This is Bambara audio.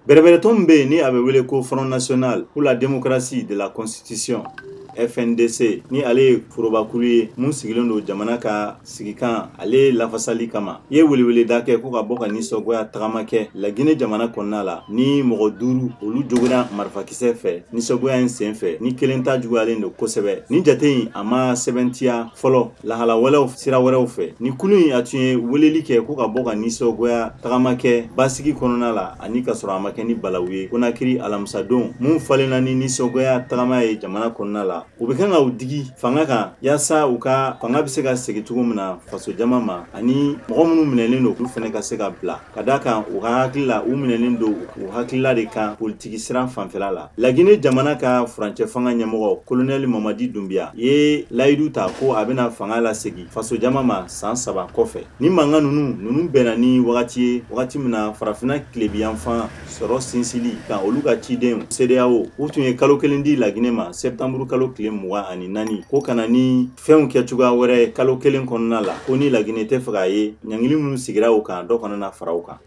Bɛrɛbɛrɛtɔn min bɛ yen ni a bɛ wele ko Front National pour la démocratie de la Constitution, FNDC, ni ale ye forobakulu ye mun sigilen don jamana ka sigikan ale lafasali kama, i ye weleweleda kɛ ko ka bɔ ka nisɔngoya tagama kɛ Laginɛ jamana kɔnɔna la, ni mɔgɔ 5 olu joginna marifakisɛ fɛ nisɔngoya in sen fɛ, ni kelen ta juguyalen don kosɛbɛ. Ni jate in a ma sɛbɛntiya fɔlɔ lahala wɛrɛw sira wɛrɛw fɛ. Ni kulu in a tun ye weleli kɛ ko ka bɔ ka nisɔngoya tagama kɛ basigi kɔnɔna la ani ka sɔrɔ a ma kɛ ni balawu ye. Konakiri alamisadon mun falenna ni nisɔngoya tagama ye jamana kɔnɔna la, u bɛ kan ka u digi fanga kan yaasa u ka fanga bɛ se ka segin cogo min na faso jama ma, ani mɔgɔ minnu minɛlen don olu fana ka se ka bila, ka d'a kan u ka hakili la u minɛlen don u hakilila de kan politiki sira fanfɛla la. Laginɛ jamana ka furancɛ fanga ɲɛmɔgɔ Colonel Mamadi Doumbia ye layidu ta ko a bɛna fanga lasegin faso jama ma san 3 kɔfɛ. Ni mankan ninnu bɛnna ni wagati ye, wagati min na farafinna tilebiyanfan sɔrɔ sinsili kan olu ka cidenw CEDEAO u tun ye kalo 1 di Laginɛ ma septembre kalo tile 24 ko ka na ni fɛnw kɛ cogoya wɛrɛ ye kalo 1 kɔnɔna la, ko ni Laginɛ tɛ fɛ k'a ye ɲangili minnu sigira o kan dɔ kana na fara o kan.